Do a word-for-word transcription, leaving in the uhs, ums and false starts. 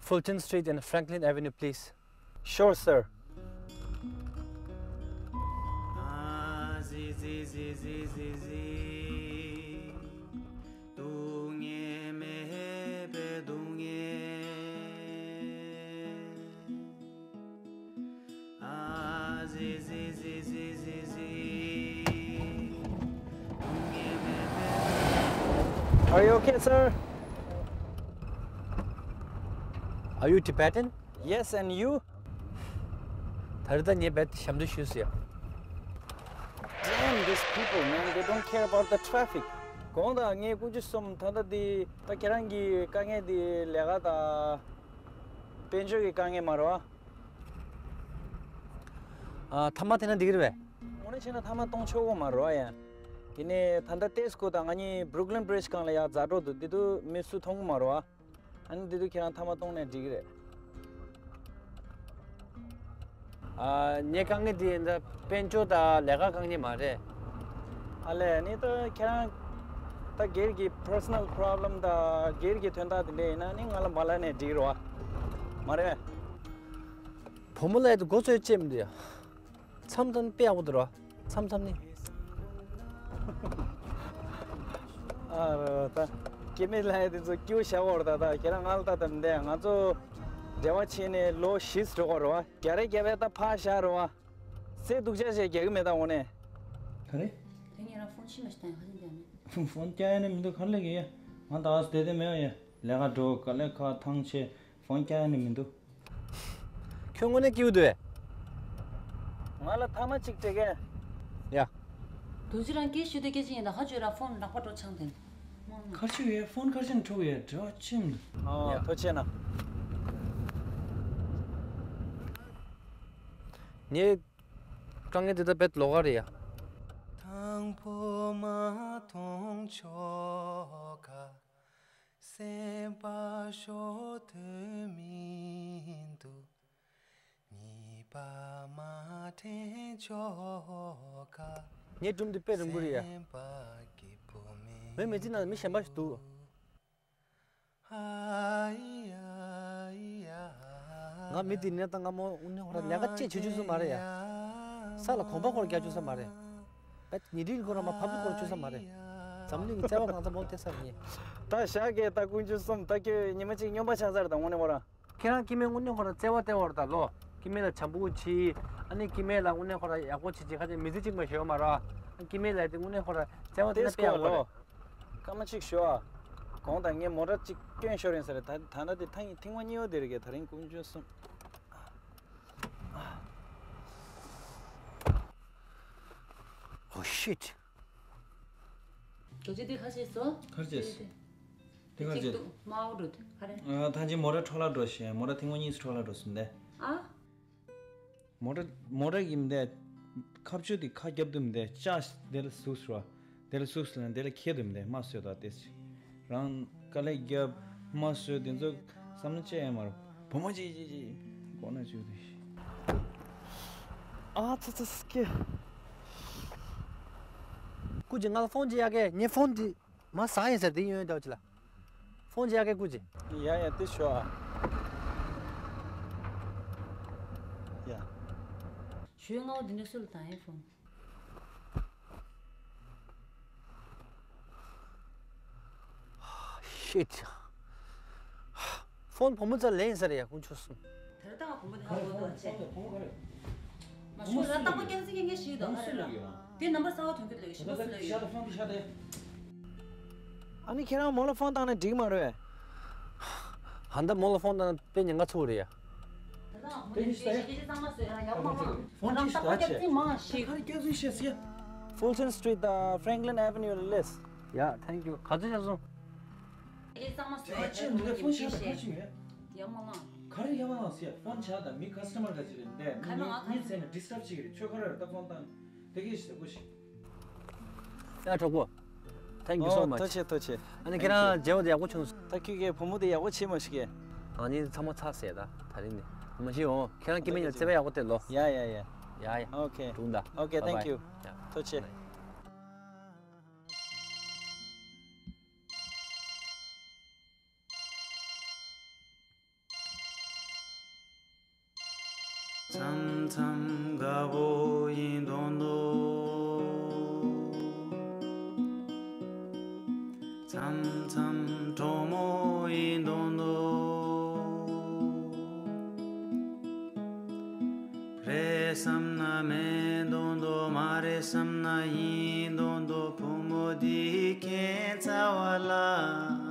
Fulton Street and Franklin Avenue, please. Sure, sir. Are you okay, sir? Are you Tibetan? Yes, and you? ད་རེས་ད་ངས་རྦད་ཞབས་འདྲེན་ཞུས་ཟེར། Damn these people, man, they don't care about the traffic. དགོངས་དག་ངས་དཀོན་མཆོག་གསུམ། ད་ལྟ་འདི་ད་ཁྱེད་རང་གི་དཀའ་ངལ་འདི་ལས་ཀ་དང་དཔལ་འབྱོར་གྱི་དཀའ་ངལ་མ་རེད་བ། ཨ། ཐ་མག་འཐེན་ན་འགྲིག་གི་རེད་པས། དངོས་གནས་བྱས་ན་ཐ་མག་གཏོང་ཆོག་གི་མ་རེད་བ་ཡ། དེ་ནས་ད་ལྟ་ཏེས་ཀོ་དང་ང་གཉིས་Brooklyn Bridge སྒང་ལ་ཡར་འཛེག་འགྲོ་འདུག། འདི་དུས་མི་སུ་མཐོང་གི་མ་རེད་བ། ཨ་ནི་འདི་དུས་ཁྱེད་རང་ཐ་མག་གཏོང་ནས་འགྲིག་གི་རེད། ཨ། ངའི་དཀའ་ངལ་འདི་ཡིན་ད་དཔལ་འབྱོར་དང་ལས་ཀ་དཀའ་ངལ་མ་རེད། ཨ་ལས། ཨ་ནི་ད་ཁྱེད་རང་ད་སྒེར་གྱི་personal problem དང་སྒེར་གྱི་དོན་དག་དེ་འདྲ་ཡིན་ན་ནི་ང་ལ་མ་ལབ་ནས་འགྲིག་རེད་བ། མ་རེད། བུ་མོ་ལ་ཡ་དེ་མགོ་ཚོས་ཅེས་མི་འདུག་ཡ། མཚམས་མཚམས་དཔེ་ཡག་པོ་འདུག་ར། མཚམས་མཚམས་ནི། ཨ་རོ་ད། སྐྱེ་དམན་ལ་ཡ་དེ་ཚོ་སྐྱིད་པོ་བཞག་པ་རེད་ད། ད་ཁྱེད་རང་ང་ལ་ལྟ་དང་མི་འདྲ། ང་ཚོ་འབྲེལ་བ་བྱས་ནས་ལོ་བཞི་འགྲོ་གི་རེད་བ། རྒྱག་རེས་རྒྱག་པས་ད་ཕར་བཞག་རེད་བ། སེ་སྡུག་ཅག་ཞིག་རྒྱག་གི་མེད་ད་དངོས་གནས། ག་རེ། དེ་ངས་རང་ཕོན་ཤི་མ་ཤི་ད་ཡང་ཧ་ཅང་རྒྱག་མེད། ཕོན་རྒྱག་ཡ་ནི་མི་འདུག། ག་རེ་ལབ་ཀྱི་ཡ། ང་ད་བསྡད་བསྡད་མེད་ཡ། ལས་ཀ་འགྲོ་ག་ལས་ཁ་ཐང་ཆད། ཕོན་རྒྱག་ཡ་ནི་མི་འདུག། ཁྱོད་དངོས་གནས་སྐྱིད་པོ་འདུག་པས། ང་ལ་ཐ་མག་ཅིག་སྤྲད་གས། ཡ། རྡོ་རྗེ་རང་སྐད་ཤོད་དུས་སྐད་ཆ་ཡིན་ད་ཧ་ཅོས་ར་ཕོན་ལག་པ་འགྲོ་ཆང་དེ། ཁར་ཆུ་ཡོད། ཕོན་ཁར་ཆུ་འཕྲོ་ཡོད། འབྲེལ་བ་ཅི་མི་འདུག། ཨོ། ཡ། ཐུགས་རྗེ་གནང་། ངའི་དཀའ་ངལ་དེ་ད་རྦད་ལོགས་ཀ་རེད་ཡ། དང་པོ་མ་མཐོང་ཆོག་ག། སེམས་པ་ཤོར་དུས་མི་འདུག། གཉིས་པ་མ་དྲན་ཆོག་ག། ངའི་སྒྲུང་འདི་དཔེ་རིང་པོ་རེད་ཡ། སེམས་པ་སྐྱིད་པོ་མི་འདུག། མོའི་མི་ཚེ་ནང་མི་གཞན་པ་ཞིག་འདུག། ཨ་ཡ་ཡ། ང་མི་དེ་ནས་ད་སྔ་མོ་དངོས་གནས་ཁོ་རང་ལས་ཀ་ཅིག་བྱེད་བཅུག་ས་མ་རེད་ཡ། ས་ལ་གོམ་པ་ཁོ་རང་རྒྱག་བཅུག་ས་མ་རེད། བེད་ཉིན་རེའི་ཁོ་རང་མ་ཕབ་ཁོ་རང་བཅུག་ས་མ་རེད། འཛམ་གླིང་གི་བརྩེ་བ་གང་ཚ་མོ་སྟེར་ས་མེད། ད་ཞག་གི་ད་དཀོན་མཆོག་གསུམ། ད་ཁྱོད་ཉི་མ་གཅིག་སྨྱོན་པ་ཆགས་ཚར་ད་དངོས་གནས་ཁོ་རང་། ཁྱེད་རང་སྐྱེ་དམན་དངོས་གནས་ཁོ་རང་བརྩེ་བ་སྟེར་བ་རེད་ད་ལོ། སྐྱེ་དམན་ལ་བྱམས་པོ་བྱེད། ཨ་ནི་སྐྱེ་དམན་ལ་དངོས་གནས་ཁོ་རང་ཡག་པོ་བྱེད་བྱེད། ཁ་ཅིག་མི་ཚེ་གཅིག་མ་ཞོལ་མ་ར། སྐྱེ་དམན་ལ་དེ་དངོས་གནས་ཁོ་རང་བརྩེ་བ་སྟེར་ན་དཔེ་ཡག་པོ་རེད། སྐར་མ་གཅིག་ཞུ་ཨ། དགོངས་དག། ངས་མོ་ཊ་གཅིག་སྐྱོན་ཤོར་ཡིན་ས་རེད། ད་ད་ལྟ་དེ་ཐེངས་ཐེངས་མ་གཉིས་པ་དེ་རེད་གས། ད་རིང་དཀོན་མཆོག་གསུམ། Oh shit. རྡོ་རྗེ་འདི་ཁ་ཤས་སོ། ཁ་ཤས། དེ་ཁ་ཤས། དམར་པོ་འགྲོ་དུས་ཁ་རེ། ཨ། ཐང་ཆེན་མོ་ཊ་འཕྲོ་བརླག་འགྲོ་ཞེས། མོ་ཊ་ཐེངས་མ་གཉིས་སུ་འཕྲོ་བརླག་འགྲོ་སོང་སྟེ། ཨ། མོ་ཊ་མོ་ཊ་གི་མི་འདས། ཁ་བཅུ་དེ་ཁ་རྒྱབ་དུ་མི་འདས། ལྕགས་དེ་ལ་ཟུག་སོ། དེ་ལ་ཟུག་སོང་ལ་དེ་ལ་ཁྱེར་དུ་མི་འདས། མ་བཟོས་དོ་དེ། རང་དཀའ་ལས་རྒྱབ་མ་བཟོས་དེ་ཚོ་བསམ་བློ་ཅི་ཡང་མ་རུང་། བུ་མོ་ཅིག་ཅིག་ཅིག་སྒོ་ན་བཅུག་དེ། ཨ་ཙི་ཙི་སྐྱེ། སྐུ་མཁྱེན། ང་ལ་ཕོན་ཅིག་གཡར་གས། ངའི་ཕོན་དེ་མར་ཟག་ཡིན་ཟེར། དེ་ཡོན་ཏོག་ཅིག་ལ། ཕོན་ཅིག་གཡར་གས་སྐུ་མཁྱེན། ཡ་ཡ། དེ་ཤོག་ཨ། ཡ། ཞུ་ང་འོ་དེ་འདྲ་སུ་ལ་བཏང་ཡས་ཕོན། Shit. ཕོན་བུ་མོ་ཚོ་ལེན་ཟེར་ཡ། དཀོན་མཆོག་གསུམ། ད་ལྟ་ང་བུ་མོ་དེ་ཧ་གོ་ཐུབ་ཆེ། མ་ཤོད་ལ་རྟག་པར་རྒྱག་ཚིག་རྒྱག་མཁན་ཞིག་འདུག་ཨ་རེ་ལ། དེ་ནམ་བར་གསར་པ་ཐོན་གྱི་འདུག་ཞིག་པ་སུ་ལ་ཡོད། ཨ་ནི་ཁྱེད་རང་མོ་ལ་ཕོན་བཏང་ན་འགྲིག་མ་རེད། ཧ་ད་མོ་ལ་ཕོན་བཏང་ན་དཔེ་ཉེན་ཁ་ཚ་པོ་རེད་ཡ། ད་ལྟ་ང་བུ་མོ་དེ་ཞིག་ད་ཡ། ཕོན་ཅིག་ད་ཆེ། Fulton Street དང་Franklin Avenue ལ་སླེབས། ཡ། Thank you. ག་ཚོད་ཆགས་སོང་། ཨ་ཅེ་འདི་ལ་ཕོན་བཞག་ད་ག་ཅི་མེད། ཡ་མ་ལ། ག་རེ་ཡ་མ་ལ་ཟེར། ཕོན་བྱ་དང་མི་ཁ་སི་ཊ་མར་ག་ཅི་རེད་འདས། ཁ་ན་ང་ཁ་ཉིན་ཚེ་ན་ཌི་སི་ཊརབ་བྱེད་ཀྱི་རེད། ཁྱོད་ག་རེ་རེད་ད་ཕོན་བཏང་དེ་གས་ཞིག་ཟེར་གོ་ཞིག་ཡ་གྲོགས་པོ། Thank you so much. ཐུགས་རྗེ་ཆེ། ཐུགས་རྗེ་ཆེ། ཨ་ནི་ཁྱེད་རང་མཇལ་བ་དེ་ཡག་པོ་བྱུང་སོང་། ད་ཁྱོད་ཀྱི་བུ་མོ་དེ་ཡག་པོ་བྱེད་མ་ཤེས་ཀྱི། ང་གཉིས་ཚང་མ་ཚར་ཟེར་ད་ད་རིང་ནས་མ་ཤེས་འོང་། ཁྱེད་རང་སྐྱེ་དམན་ཡང་བརྩེ་བ་ཡག་པོ་སྟེར་ལོ། ཡ་ཡ་ཡ། ཡ་ཡ། Okay. འགྲོ་འདུག། Okay, thank you. Bye bye. ཡ། ཐུགས་རྗེ་ཆེ། མཚམས་མཚམས་དགའ་པོ་ཡིན་མདོག་མདོག་མཚམས་མཚམས་གྲོགས་མོ་ཡིན་མདོག་མདོག་རེད་བསམ་ན་མེད་མདོག་མདོག་མ་རེད་བསམ་ན་ཡིན་མདོག་མདོག་བུ་མོ་འདི་ཁྱད་མཚར་བ་ལ།